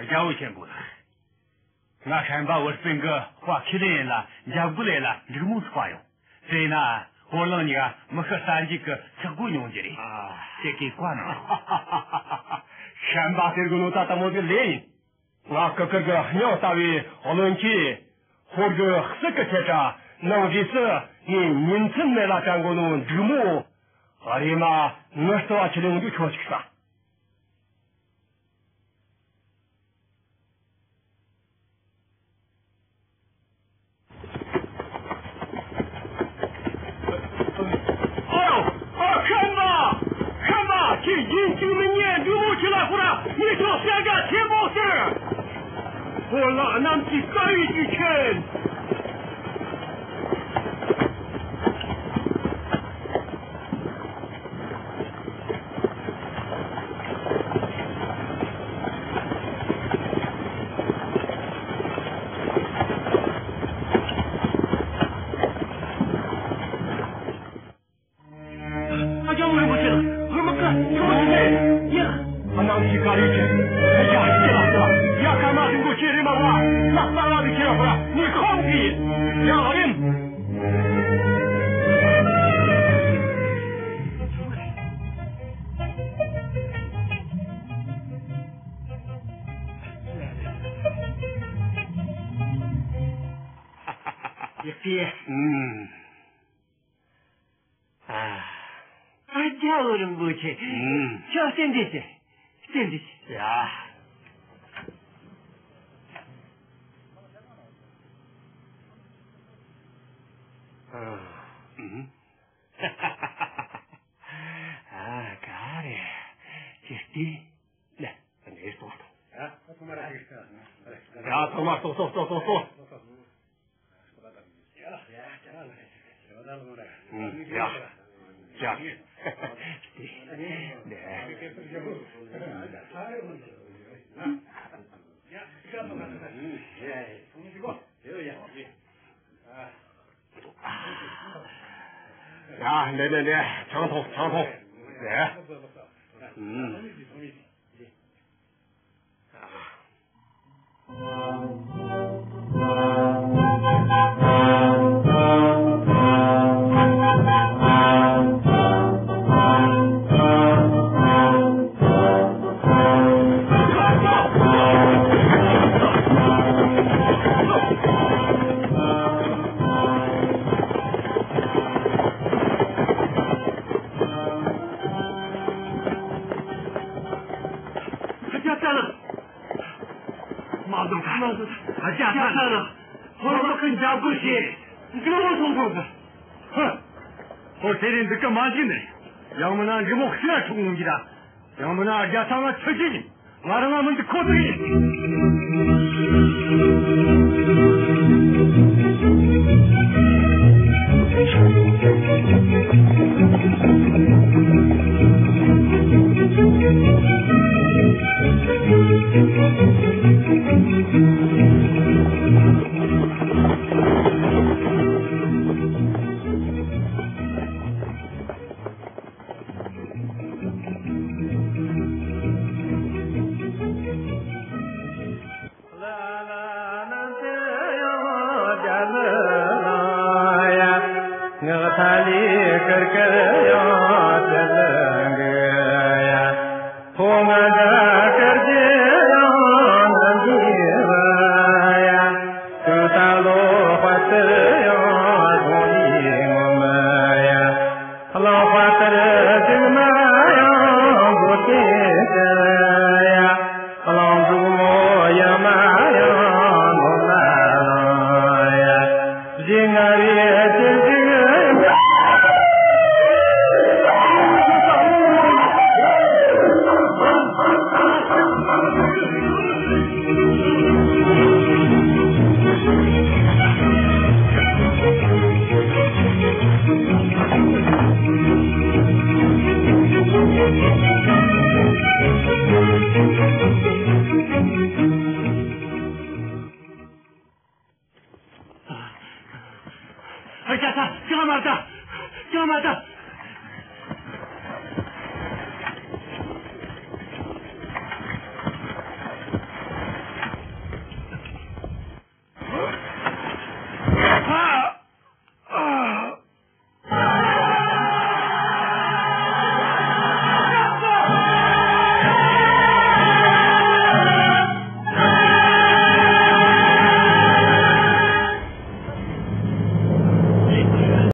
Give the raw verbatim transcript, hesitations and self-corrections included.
རྒྱལ་བོ་ཆེན་པོ་ལགས། ང་ཧྲན་པ་བུ་སྤུན་གྱི་དཔའ་ཁས་ལེན་ལ་འཇབ་རྒོལ་ལས་ལ་འགྲིག་མོ་ཚོགས་པ་ཡོང་། དེས་ན་ཧོར་གླིང་གཉིས་ཀ་མི་ཤི་རྟ་འཇིག་གི་ཆག་སྒོ་ཉུང་རྒྱུ་རེད། ཨ། ཁྱེད་ཀྱིས་བཀའ་གནང་། ཧྲན་པ་ཟེར་གི་ནོ་ད་ལྟ་མོ་ཟིག་ལས་ཡིན། ང་ཀི་ཀི་གི་སྙིང་ལྟ་བུའི་བློན་ཆེན། ཧོར་གྱི་སྲིད་ཀྱི་ཆེ་ཕྲ་ནང་རྗེས་སུ་ངས་ཉིན་མཚན་མེད་ལ་དྲན་གོ་ནོ་འགྲིག་མོ། རེམ་མ་ངའི་རྩ་བ་ཆི་ལེ་འོང་རྒྱུ་ཁྱོད་ཅིག་ས། ཨོ། ཨོ། ཤན་པ། ཤན་པ། ཁྱེད་ཡིན་གཅིག་མིན་གཉིས་འདྲུད་འཐེན་ལ་ཤོར། ངས་ཁྱོད་གསལ་ཁ་ཆེན་པོ་ཟེར། ཧོར་ལ་གནམ་གྱི་དཀར་ཡོལ་གྱིས་ཁེངས། ཨ་ཅག་མོ་རིན་པོ་ཆེ་ལགས། ཧོར་མ་ཀ་ཆུ་མོ་ཆེ་ཡ། ཨ་ནང་ཞིག་ག་རེ་བྱེད། ཨ་ཅག་ཁྱེད་ལ་ཟེར། ཡ་ཀ་མ་རིན་པོ་ཆེ་རེད་མ་བ། ལག་པ་ལ་རིག་ཁྱེད་ལ་ཧོར་ནི་ཁོང་གི་ཡ་རིན། ཡག་པས། ཨུམ། ཨ། ཨ་ཅག་བུ་རིན་པོ་ཆེ། ཨུམ། ཁྱོད་རྟེན་འབྲེལ་ཞུ། རྟེན་འབྲེལ་ཞུ། ཡ། ཨ། ཨུམ། ཨ། ག་རེ། ཅི་སྟེ། ལེ། ནས་སོང་སོང་། ཡ། ཐོག་མར་སོང་སོང་སོང་སོང་སོང་། ཨུམ། ཡ། ཡ། ནས། ཡ། ནས་ནས་ནས། ཆང་འཐུང་ཆང་འཐུང་། ནས། ཨུམ། ཨ་ཅག་ལགས། མ་བཟོད། མ་བཟོད། ཨ་ཅག་ལགས། ཧོར་དམག་གིས་འཇབ་རྒོལ་བྱས། འདྲུད་འཐེན་སོང་ཟེར། ཧ། ཧོར་དེ་རིང་འདི་ག་མ་འཇིག་ནས། ཡང་མིན་ན་འདྲེ་མོ་ཤི་ཡ་འཁྲུག་འོང་གི་ར། ཡང་མིན་ན་རྒྱ་ཚ་ང་ཚོད་ཀྱི་ཡིན། ང་རང་ང་མི་འདི་ཁོ་ཐག་ཡིན།